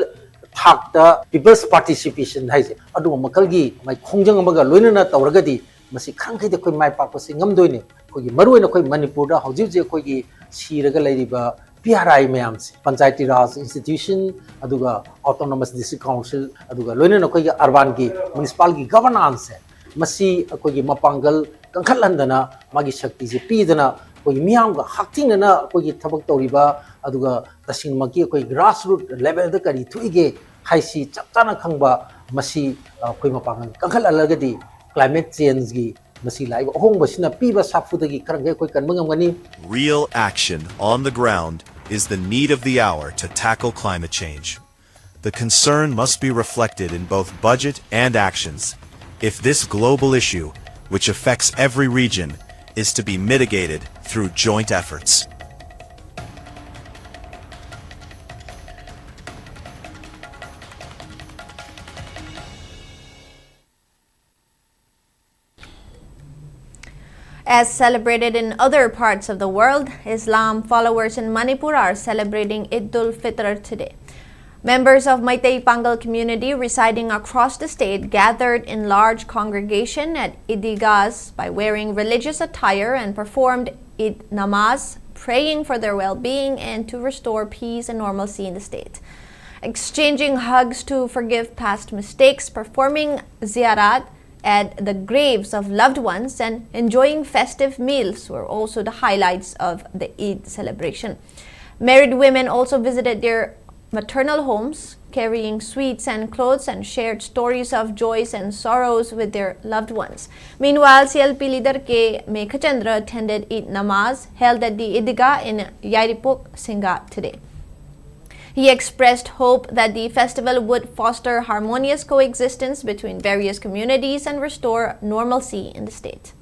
ꯊꯥꯛꯇ people's participation ꯍꯥꯏꯁꯦ ꯑꯗꯨꯒꯨꯝꯕ ꯃꯈꯜꯒꯤ ꯃꯥꯏ ꯈꯣꯡꯖꯪ ꯑꯃꯒ ꯂꯣꯏꯅꯅ ꯇꯧꯔꯒꯗꯤ ꯃꯁꯤ ꯈꯪꯈꯩꯗꯤ ꯑꯩꯈꯣꯏ ꯃꯥꯏ ꯄꯥꯛꯄꯁꯤ ꯉꯝꯗꯣꯏꯅꯤ꯫ ꯑꯩꯈꯣꯏꯒꯤ ꯃꯔꯨꯑꯣꯏꯅ ꯑꯩꯈꯣꯏ ꯃꯅꯤꯄꯨꯔꯗ ꯍꯧꯖꯤꯛ ꯍꯧꯖꯤꯛ ꯑꯩꯈꯣꯏꯒꯤ ꯁꯤꯔꯒ ꯂꯩꯔꯤꯕ P R I ꯃꯌꯥꯝꯁꯦ, Panchayati Raj institution, ꯑꯗꯨꯒ autonomous district council, ꯑꯗꯨꯒ ꯂꯣꯏꯅꯅ ꯑꯩꯈꯣꯏꯒꯤ urban ꯒꯤ municipal ꯒꯤ governance ꯁꯦ ꯃꯁꯤ ꯑꯩꯈꯣꯏꯒꯤ ꯃꯄꯥꯡꯒꯜ ꯀꯟꯈꯠꯍꯟꯗꯅ ꯃꯥꯒꯤ ꯁꯛꯇꯤꯁꯦ ꯄꯤꯗꯅ ꯑꯩꯈꯣꯏꯒꯤ ꯃꯤꯌꯥꯝꯒ ꯍꯛꯊꯦꯡꯅꯅ ꯑꯩꯈꯣꯏꯒꯤ ꯊꯕꯛ ꯇꯧꯔꯤꯕ ꯑꯗꯨꯒ ꯇꯁꯦꯡꯃꯛꯀꯤ ꯑꯩꯈꯣꯏ grassroot level ꯗ ꯀꯔꯤ ꯊꯣꯛꯏꯒꯦ ꯍꯥꯏꯁꯤ ꯆꯞ ꯆꯥꯅ ꯈꯪꯕ ꯃꯁꯤ ꯑꯩꯈꯣꯏ ꯃꯄꯥꯡꯒꯜ ꯀꯟꯈꯠꯍꯜꯂꯒꯗꯤ climate change ꯒꯤ ꯃꯁꯤ ꯂꯥꯛꯏꯕ ꯑꯍꯣꯡꯕꯁꯤꯅ ꯄꯤꯕ ꯁꯥꯐꯨꯗꯒꯤ ꯈꯔ ꯃꯈꯩ ꯑꯩꯈꯣꯏ ꯀꯟꯕ ꯉꯝꯒꯅꯤ꯫ Real action on the ground is the need of the hour to tackle climate change. The concern must be reflected in both budget and actions if this global issue, which affects every region, is to be mitigated through joint efforts. As celebrated in other parts of the world, Islam followers in Manipur are celebrating Eid ul Fitr today. Members of Meitei Pangal community residing across the state gathered in large congregation at Idigas by wearing religious attire and performed Eid namaz, praying for their well-being and to restore peace and normalcy in the state. Exchanging hugs to forgive past mistakes, performing ziyarat at the graves of loved ones, and enjoying festive meals were also the highlights of the Eid celebration. Married women also visited their maternal homes, carrying sweets and clothes, and shared stories of joys and sorrows with their loved ones. Meanwhile, C L P leader K Meghachandra attended Eid Namaz held at the Idgah in Yairipok, Singa today. He expressed hope that the festival would foster harmonious coexistence between various communities and restore normalcy in the state.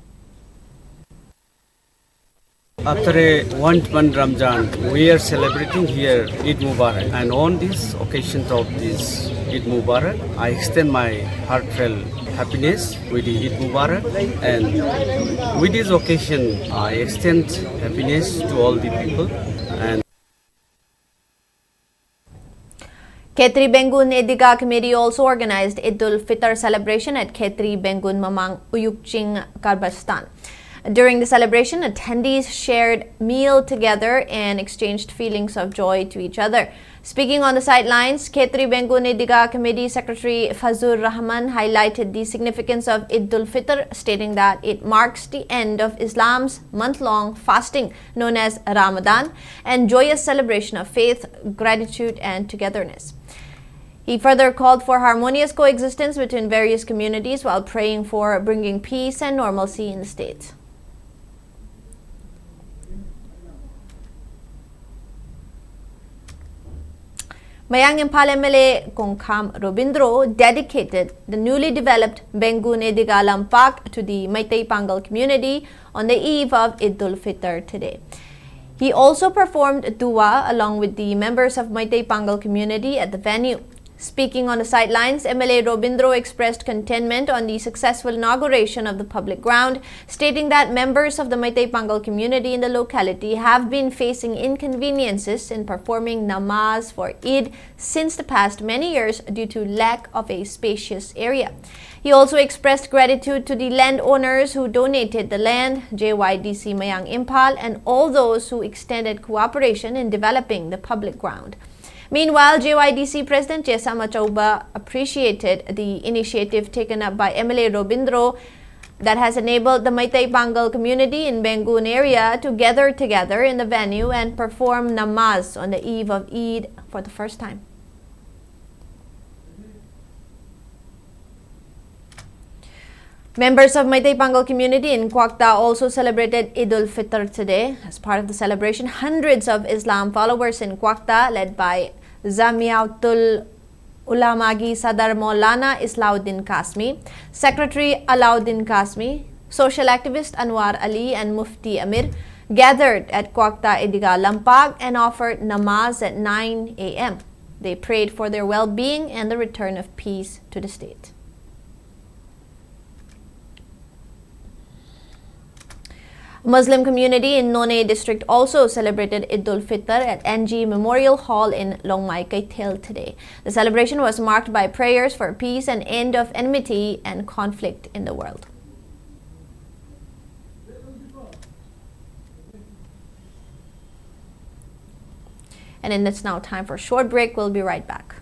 After a one month Ramzan, we are celebrating here Eid Mubarak. And on this occasion of this Eid Mubarak, I extend my heartfelt happiness with the Eid Mubarak. And with this occasion, I extend happiness to all the people. And Khetri Bengun Idgah Committee also organized Eid ul Fitr celebration at Khetri Bengun Mamang Uyukching Karbastan. During the celebration, attendees shared meal together and exchanged feelings of joy to each other. Speaking on the sidelines, Khetri Bengun Idgah Committee Secretary Fazur Rahman highlighted the significance of Eid ul Fitr, stating that it marks the end of Islam's month-long fasting known as Ramadan and joyous celebration of faith, gratitude, and togetherness. He further called for harmonious coexistence between various communities while praying for bringing peace and normalcy in the state. Mayang Imphal M L A Kongkham Robindro dedicated the newly developed Bengun Ediga Lampak to the Meitei Pangal community on the eve of Eid ul Fitr today. He also performed dua along with the members of Meitei Pangal community at the venue. Speaking on the sidelines, M L A Robindro expressed contentment on the successful inauguration of the public ground, stating that members of the Meitei Pangal community in the locality have been facing inconveniences in performing namaz for Eid since the past many years due to lack of a spacious area. He also expressed gratitude to the landowners who donated the land, J Y D C Mayang Imphal, and all those who extended cooperation in developing the public ground. Meanwhile, J Y D C President Chesam Achauba appreciated the initiative taken up by M L A Robindro that has enabled the Meitei Pangal community in Bengun area to gather together in the venue and perform namaz on the eve of Eid for the first time. Members of Meitei Pangal community in Kwakta also celebrated Eid ul Fitr today. As part of the celebration, hundreds of Islam followers in Kwakta, led by Jamiatul Ulama ki Sadar Maulana Islauddin Kasmi, Secretary Alauddin Kasmi, social activist Anwar Ali, and Mufti Amir, gathered at Kwakta Ediga Lampak and offered namaz at nine a m. They prayed for their well-being and the return of peace to the state. Muslim community in Noney district also celebrated Eid ul Fitr at N G Memorial Hall in Longmai Keithel today. The celebration was marked by prayers for peace and end of enmity and conflict in the world. And then it's now time for a short break. We'll be right back.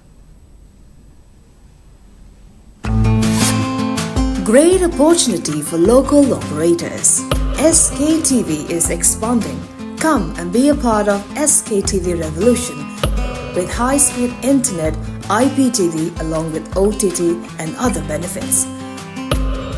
Great opportunity for local operators. S K T V is expanding. Come and be a part of S K T V revolution with high-speed internet I P T V along with O T T and other benefits.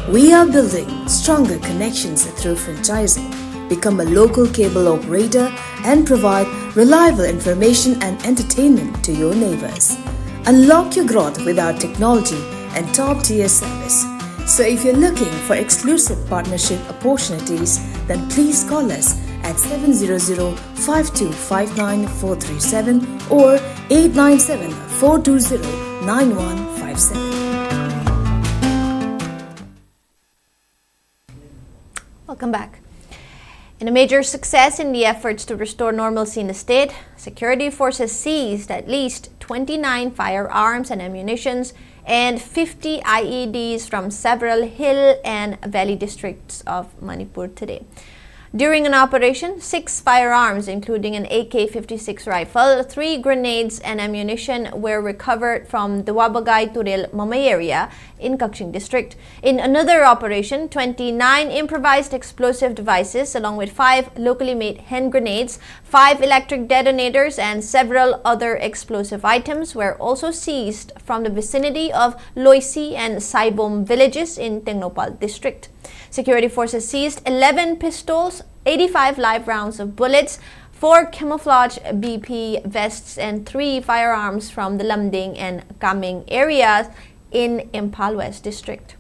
We are building stronger connections through franchising. Become a local cable operator and provide reliable information and entertainment to your neighbors. Unlock your growth with our technology and top-tier service. So if you're looking for exclusive partnership opportunities, then please call us at seven zero zero five two five nine four three seven or eight nine seven four two zero nine one five seven. Welcome back. In a major success in the efforts to restore normalcy in the state, security forces seized at least twenty-nine firearms and ammunitions and fifty I E Ds from several hill and valley districts of Manipur today. During an operation, six firearms, including an A K fifty-six rifle, three grenades, and ammunition were recovered from the Wabagai Turel Mamai area in Kakching district. In another operation, twenty-nine improvised explosive devices, along with five locally made hand grenades, five electric detonators, and several other explosive items, were also seized from the vicinity of Loisi and Saibom villages in Tengnoupal district. Security forces seized eleven pistols, eighty-five live rounds of bullets, four camouflage B P vests, and three firearms from the Lumding and Kameng areas in Imphal West district.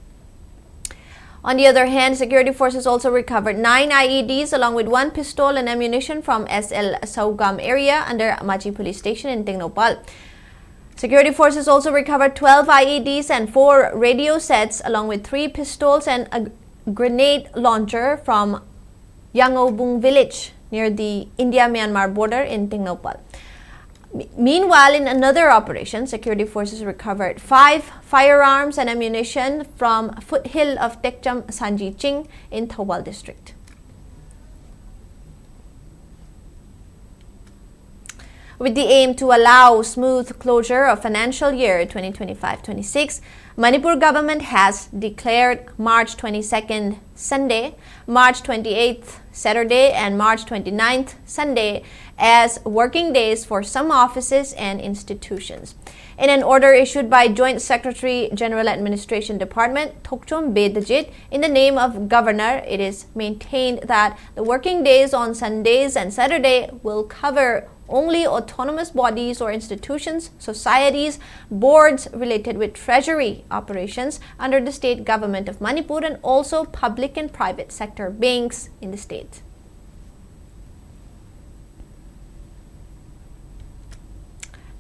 On the other hand, security forces also recovered nine I E Ds along with one pistol and ammunition from S L Saugam area under Machi Police Station in Tengnoupal. Security forces also recovered twelve I E Ds and four radio sets, along with three pistols and a grenade launcher from Yangobung village near the India-Myanmar border in Tengnoupal. Meanwhile, in another operation, security forces recovered five firearms and ammunition from foothill of Tekcham Sanji Ching in Thoubal district. With the aim to allow smooth closure of financial year twenty twenty-five twenty-six, Manipur government has declared March twenty-second Sunday, March twenty-eighth Saturday, and March twenty-ninth Sunday as working days for some offices and institutions. In an order issued by Joint Secretary, General Administration Department, Thokchom Bedajit, in the name of Governor, it is maintained that the working days on Sundays and Saturday will cover only autonomous bodies or institutions, societies, boards related with treasury operations under the state government of Manipur, and also public and private sector banks in the state.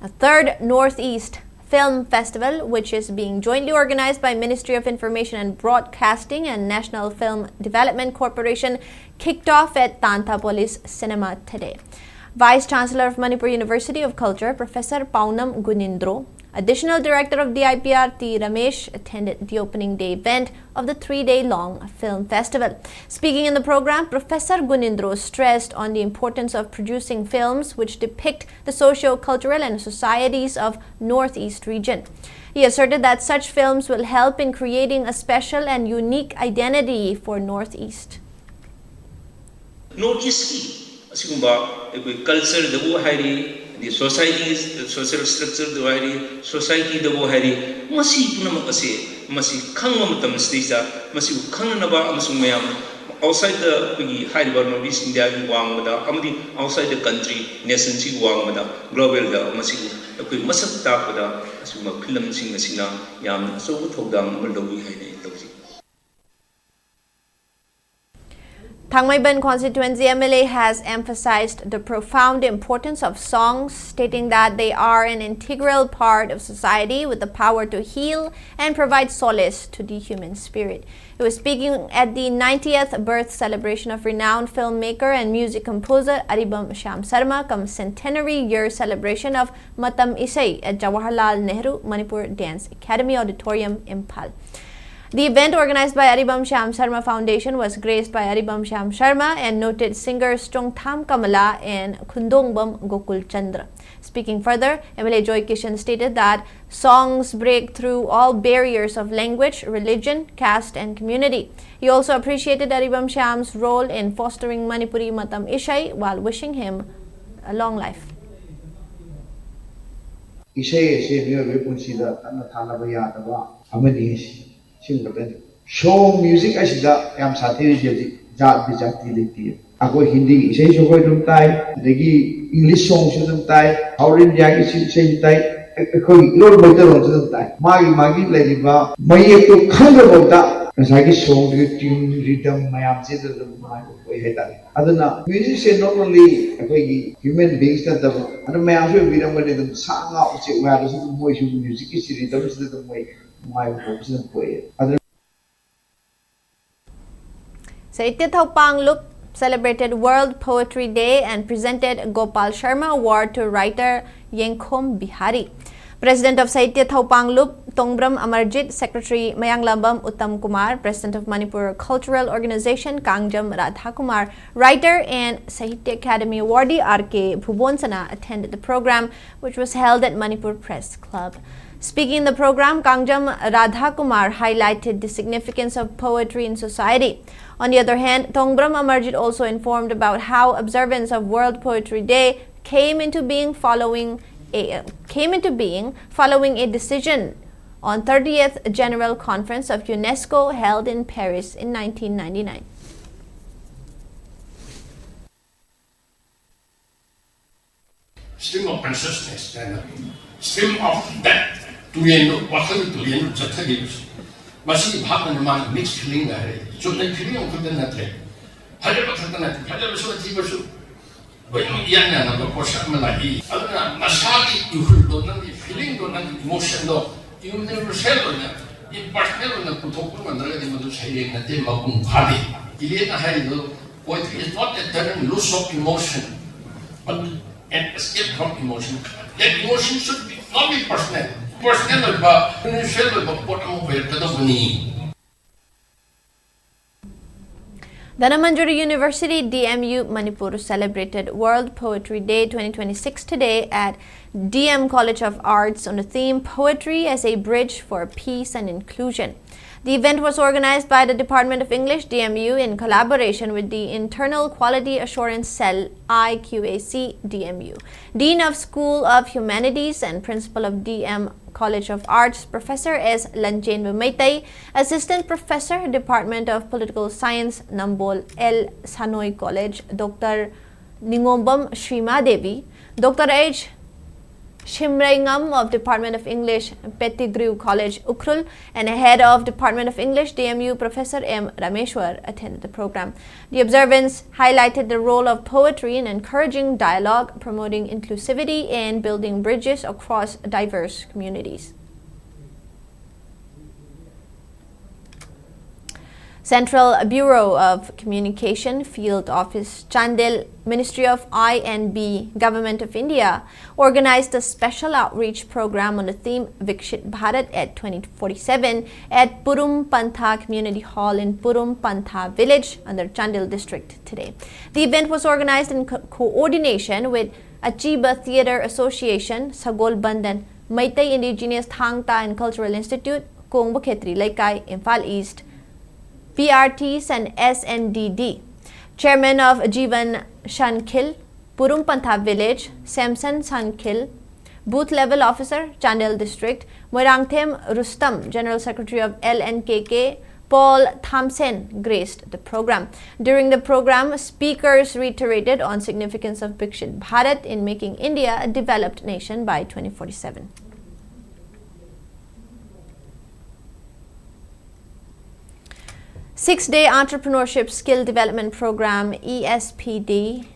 A third Northeast Film Festival, which is being jointly organized by Ministry of Information and Broadcasting and National Film Development Corporation, kicked off at Tanta Police Cinema today. Vice Chancellor of Manipur University of Culture, Professor Paunam Gunindro, Additional Director of D I P R T Ramesh attended the opening day event of the three-day long film festival. Speaking in the program, Professor Gunindro stressed on the importance of producing films which depict the socio-cultural and societies of Northeast region. He asserted that such films will help in creating a special and unique identity for Northeast. North East ꯀꯤ ꯑꯁꯤꯒꯨꯝꯕ ꯑꯩꯈꯣꯏ culture ꯗꯕꯨ ꯍꯥꯏꯔꯤ, ꯑꯗꯩ society, social structure ꯗꯕꯨ ꯍꯥꯏꯔꯤ, society ꯗꯕꯨ ꯍꯥꯏꯔꯤ, ꯃꯁꯤ ꯄꯨꯝꯅꯃꯛ ꯑꯁꯤ ꯃꯁꯤ ꯈꯪꯕ ꯃꯇꯝꯁꯤꯗꯩꯗ ꯃꯁꯤꯕꯨ ꯈꯪꯅꯅꯕ ꯑꯃꯁꯨꯡ ꯃꯌꯥꯝ outside the ꯑꯩꯈꯣꯏꯒꯤ ꯍꯥꯏꯔꯤꯕ North East India ꯒꯤ ꯋꯥꯡꯃꯗ ꯑꯃꯗꯤ outside the country, nation ꯁꯤꯒꯤ ꯋꯥꯡꯃꯗ, global ꯗ ꯃꯁꯤꯕꯨ ꯑꯩꯈꯣꯏ ꯃꯁꯛ ꯇꯥꯛꯄꯗ ꯑꯁꯤꯒꯨꯝꯕ film ꯁꯤꯡ ꯑꯁꯤꯅ ꯌꯥꯝꯅ ꯑꯆꯧꯕ ꯊꯧꯗꯥꯡ ꯑꯃ ꯂꯧꯏ ꯍꯥꯏꯅ ꯑꯩ ꯂꯧꯖꯩ꯫ Thangmeiban constituency M L A has emphasized the profound importance of songs, stating that they are an integral part of society with the power to heal and provide solace to the human spirit. He was speaking at the ninetieth birth celebration of renowned filmmaker and music composer Aribam Shyam Sharma cum centenary year celebration of Matam Isai at Jawaharlal Nehru Manipur Dance Academy Auditorium, Imphal. The event, organized by Aribam Shyam Sharma Foundation, was graced by Aribam Shyam Sharma and noted singers Chongtham Kamala and Khundongbam Gokul Chandra. Speaking further, M L A Joy Kishan stated that songs break through all barriers of language, religion, caste, and community. He also appreciated Aribam Shyam's role in fostering Manipuri Matam Isai while wishing him a long life. ꯏꯁꯩ ꯑꯁꯤ ꯃꯤꯑꯣꯏꯕꯒꯤ ꯄꯨꯟꯁꯤꯗ ꯇꯠꯅ ꯊꯥꯅꯕ ꯌꯥꯗꯕ ꯑꯃꯅꯤ꯫ ꯁꯤꯃ ꯈꯛꯇꯅꯤ꯫ ꯁꯣꯡ music ꯑꯁꯤꯗ ꯌꯥꯝ ꯁꯥꯊꯤꯔꯤꯁꯦ ꯍꯧꯖꯤꯛ ꯖꯥꯠ ꯕꯤꯖꯥꯇꯤ ꯂꯩꯇꯦ꯫ ꯑꯩꯈꯣꯏ ꯍꯤꯟꯗꯤꯒꯤ ꯏꯁꯩꯁꯨ ꯑꯩꯈꯣꯏ ꯑꯗꯨꯝ ꯇꯥꯏ, ꯑꯗꯒꯤ ꯏꯪꯂꯤꯁ ꯁꯣꯡꯁꯨ ꯑꯗꯨꯝ ꯇꯥꯏ, ꯁꯥꯎꯠ ꯏꯟꯗꯤꯌꯥꯒꯤ ꯏꯁꯩꯁꯨ ꯇꯥꯏ, ꯑꯩꯈꯣꯏꯒꯤ ꯏꯔꯣꯜ ꯃꯩꯇꯩꯂꯣꯟꯁꯨ ꯑꯗꯨꯝ ꯇꯥꯏ꯫ ꯃꯥꯒꯤ ꯃꯥꯒꯤ ꯂꯩꯔꯤꯕ ꯃꯌꯦꯛꯇꯨ ꯈꯪꯗ꯭ꯔꯐꯥꯎꯗ ꯉꯁꯥꯏꯒꯤ ꯁꯣꯡꯗꯨꯒꯤ ꯇ꯭ꯌꯨꯟ, ꯔꯤꯗꯝ ꯃꯌꯥꯝꯁꯤꯗ ꯑꯗꯨꯝ ꯅꯨꯡꯉꯥꯏꯕ ꯑꯣꯏ ꯍꯥꯏꯇꯥꯔꯦ꯫ ꯑꯗꯨꯅ ꯃ꯭ꯌꯨꯖꯤꯛꯁꯦ not only ꯑꯩꯈꯣꯏꯒꯤ human beings ꯅꯠꯇꯕ, ꯑꯗꯨꯝ ꯃꯌꯥꯝꯁꯨ ꯑꯣꯏꯕꯤꯔꯝꯒꯅꯤ, ꯑꯗꯨꯝ ꯁꯥ ꯉꯥ ꯎꯆꯦꯛ ꯋꯥꯌꯥꯗꯁꯨ ꯑꯗꯨꯝ ꯃꯣꯏꯁꯨ ꯃ꯭ꯌꯨꯖꯤꯛꯀꯤ ꯁꯤ ꯔꯤꯗꯝꯁꯤꯗ ꯑꯗꯨꯝ ꯃꯣꯏ ꯅꯨꯡꯉꯥꯏꯕ ꯐꯥꯎꯕꯁꯨ ꯑꯗꯨꯝ ꯄꯣꯛꯑꯦ꯫ ꯑꯗꯨꯅ Sahitya Thawpang Lup celebrated World Poetry Day and presented Gopal Sharma Award to writer Yengkhom Bihari. President of Sahitya Thawpang Lup, Tongbram Amarjit, Secretary Mayanglambam Uttam Kumar, President of Manipur Cultural Organization, Kangjam Radha Kumar, writer and Sahitya Academy awardee R K Bhubonsana attended the program, which was held at Manipur Press Club. Speaking in the program, Kangjam Radha Kumar highlighted the significance of poetry in society. On the other hand, Tongbram Amarjit also informed about how observance of World Poetry Day came into being following a, came into being following a decision on thirtieth General Conference of UNESCO held in Paris in nineteen ninety-nine. Stream of consciousness ꯍꯥꯏꯅ, stream of that, ꯇꯨꯔꯦꯟꯗꯣ, ꯋꯥꯈꯜꯒꯤ ꯇꯨꯔꯦꯟꯗꯣ ꯆꯠꯊꯈꯤꯕꯁꯦ, ꯃꯁꯤꯒꯤ ꯚꯥꯕꯅ ꯃꯥꯅ mixed feeling ꯍꯥꯏꯔꯛꯏ꯫ ꯆꯨꯝꯅ feeling ꯑꯃꯈꯛꯇ ꯅꯠꯇ꯭ꯔꯦ, ꯐꯖꯕ ꯈꯛꯇ ꯅꯠꯇꯦ, ꯐꯖꯕꯁꯨ ꯑꯊꯤꯕꯁꯨ ꯂꯣꯏꯅꯃꯛ ꯏꯌꯥꯟ ꯌꯥꯅꯕ ꯄꯣꯠꯁꯛ ꯑꯃ ꯂꯥꯛꯏ꯫ ꯑꯗꯨꯅ ꯅꯁꯥꯒꯤ ꯏꯍꯨꯜꯗꯣ, ꯅꯪꯒꯤ feelingꯗꯣ, ꯅꯪꯒꯤ emotionꯗꯣ universal ꯑꯣꯏꯅ, impersonal ꯑꯣꯏꯅ ꯄꯨꯊꯣꯛꯄ ꯉꯝꯗ꯭ꯔꯒꯗꯤ ꯃꯗꯨ ꯁꯩꯔꯦꯡ ꯅꯠꯇꯦ, ꯃꯄꯨꯡ ꯐꯥꯗꯦ꯫ ꯏꯂꯦꯅ ꯍꯥꯏꯔꯤꯗꯣ, poetry is not a turning loose of emotion, but an escape from emotion. That emotion should be, not be personal. Personal ꯑꯣꯏꯕ, universal ꯑꯣꯏꯕ ꯄꯣꯠ ꯑꯃ ꯑꯣꯏꯔꯛꯀꯗꯧꯕꯅꯤ꯫ Dhanamanjuri University, D M U, Manipur celebrated World Poetry Day twenty twenty-six today at D M College of Arts on the theme Poetry as a Bridge for Peace and Inclusion. The event was organized by the Department of English, D M U, in collaboration with the Internal Quality Assurance Cell, I Q A C, D M U. Dean of School of Humanities and Principal of D M College of Arts, Professor S Lanchenba Meitei, Assistant Professor, Department of Political Science, Nambol L Sanoi College, Doctor Ningombam Shrima Devi, Doctor H Shimreingam of Department of English, Pettigrew College, Ukhrul, and Head of Department of English, D M U, Professor M Rameshwar, attended the program. The observance highlighted the role of poetry in encouraging dialogue, promoting inclusivity, and building bridges across diverse communities. Central Bureau of Communication Field Office, Chandel, Ministry of I and B, Government of India, organized a special outreach program on the theme Vikshit Bharat at twenty forty-seven at Purum Pantha Community Hall in Purum Pantha Village under Chandel District today. The event was organized in co- coordination with Achiba Theatre Association, Sagol Bandan, Meitei Indigenous Thangta and Cultural Institute, Kongba Khetri Leikai, Imphal East, P R Ts and S N D D. Chairman of Jivan Shankhil, Purum Pantha Village, Samson Shankhil, Booth Level Officer, Chandel District, Moirangthem Rustam, General Secretary of L N K K, Paul Thompson graced the program. During the program, speakers reiterated on significance of Vikshit Bharat in making India a developed nation by twenty forty-seven. Six-day Entrepreneurship Skill Development Program, E S P D,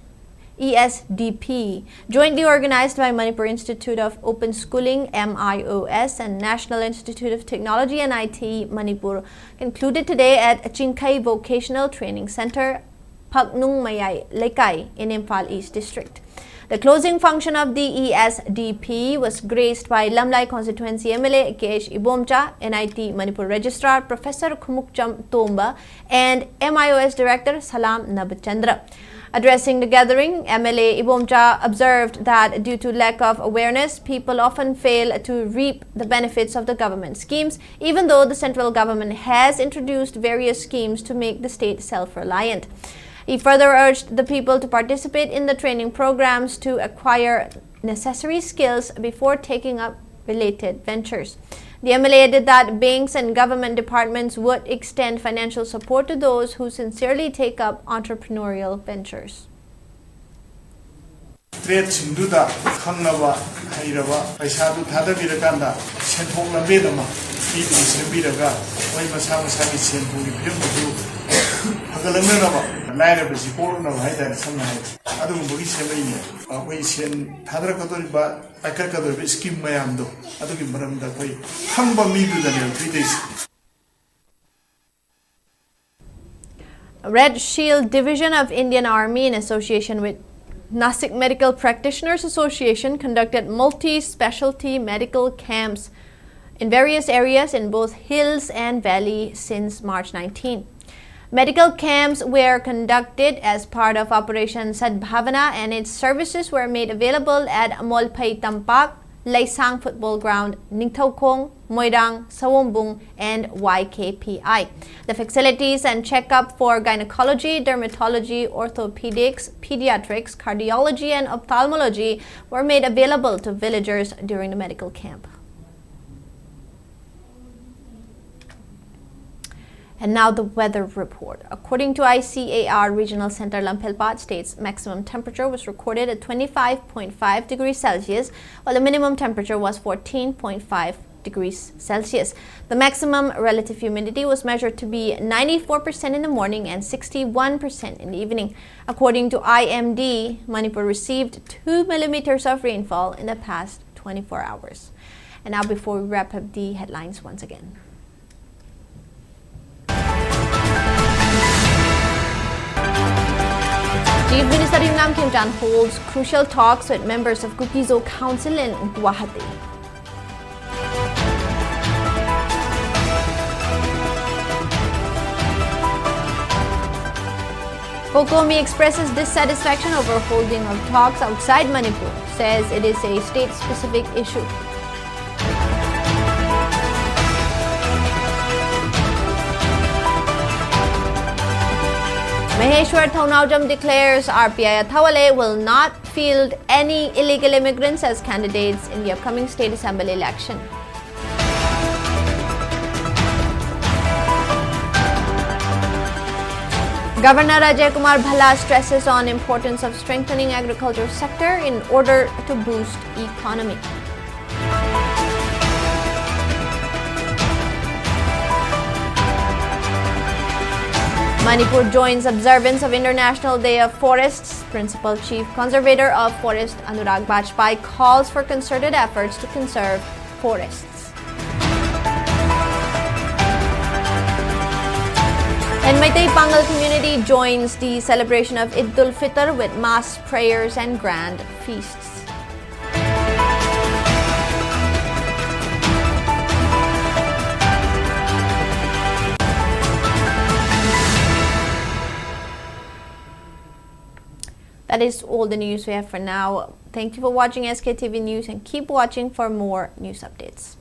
E S D P, jointly organized by Manipur Institute of Open Schooling, M I O S, and National Institute of Technology and I T, Manipur, concluded today at Chingkhei Vocational Training Center, Phaknung Mayai Leikai in Imphal East District. The closing function of the E S D P was graced by Lamlai Constituency M L A K H Ibomcha, N I T Manipur Registrar Professor Khumukcham Tomba, and M I O S Director Salam Nabchandra. Addressing the gathering, M L A Ibomcha observed that due to lack of awareness, people often fail to reap the benefits of the government schemes, even though the central government has introduced various schemes to make the state self-reliant. He further urged the people to participate in the training programs to acquire necessary skills before taking up related ventures. The M L A added that banks and government departments would extend financial support to those who sincerely take up entrepreneurial ventures. ꯇ꯭ꯔꯦꯗꯁꯤꯡꯗꯨꯗ ꯈꯪꯅꯕ, ꯍꯩꯔꯕ, ꯄꯩꯁꯥꯗꯨ ꯊꯥꯗꯕꯤꯔꯀꯥꯟꯗ ꯁꯦꯟꯊꯣꯛ ꯂꯝꯕꯦꯟ ꯑꯃ ꯄꯤꯗꯨꯅ ꯁꯦꯝꯕꯤꯔꯒ, ꯃꯣꯏ ꯃꯁꯥ ꯃꯁꯥꯒꯤ ꯁꯦꯟ ꯊꯨꯝꯒꯤ ꯐꯤꯕꯝꯗꯨꯁꯨ ꯐꯒꯠꯂꯛꯅꯅꯕ, ꯂꯥꯏꯔꯕꯁꯤ ꯀꯣꯛꯂꯛꯅꯕ ꯍꯥꯏꯇꯥꯔꯦ, ꯁꯝꯅ ꯍꯥꯏꯔꯕꯗ ꯑꯗꯨꯒꯨꯝꯕꯒꯤ ꯁꯦꯝꯂꯛꯏꯅꯦ꯫ ꯑꯩꯈꯣꯏ ꯁꯦꯟ ꯊꯥꯗꯔꯛꯀꯗꯧꯔꯤꯕ, ꯄꯥꯏꯈꯠꯀꯗꯧꯔꯤꯕ ꯁ꯭ꯀꯤꯝ ꯃꯌꯥꯝꯗꯣ, ꯑꯗꯨꯒꯤ ꯃꯔꯝꯗ ꯑꯩꯈꯣꯏ ꯈꯪꯕ ꯃꯤꯗꯨꯗꯅꯦꯕ ꯄꯤꯗꯣꯏꯁꯦ꯫ Red Shield Division of Indian Army, in association with Nasik Medical Practitioners Association, conducted multi-specialty medical camps in various areas in both hills and valley since March nineteen. Medical camps were conducted as part of Operation Sadbhavana, and its services were made available at Molphei Tampak, Leisang Football Ground, Ningthoukhong, Moirang, Sawombung, and Y K P I. The facilities and checkup for gynecology, dermatology, orthopedics, pediatrics, cardiology, and ophthalmology were made available to villagers during the medical camp. And now the weather report. According to I C A R Regional Center Lamphelpat, state's maximum temperature was recorded at twenty-five point five degrees Celsius, while the minimum temperature was fourteen point five degrees Celsius. The maximum relative humidity was measured to be ninety-four percent in the morning and sixty-one percent in the evening. According to I M D, Manipur received two millimeters of rainfall in the past twenty-four hours. And now, before we wrap up, the headlines once again. Chief Minister Yumnam Khemchand holds crucial talks with members of Kuki-Zo Council in Guwahati. COCOMI expresses dissatisfaction over holding of talks outside Manipur, says it is a state-specific issue. Maheshwar Thounaojam declares R P I Athawale will not field any illegal immigrants as candidates in the upcoming state assembly election. Governor Ajay Kumar Bhalla stresses on importance of strengthening agriculture sector in order to boost economy. Manipur joins observance of International Day of Forests. Principal Chief Conservator of Forest Anurag Bajpai calls for concerted efforts to conserve forests. And Meitei Pangal community joins the celebration of Eid ul Fitr with mass prayers and grand feasts. That is all the news we have for now. Thank you for watching S K T V News and keep watching for more news updates.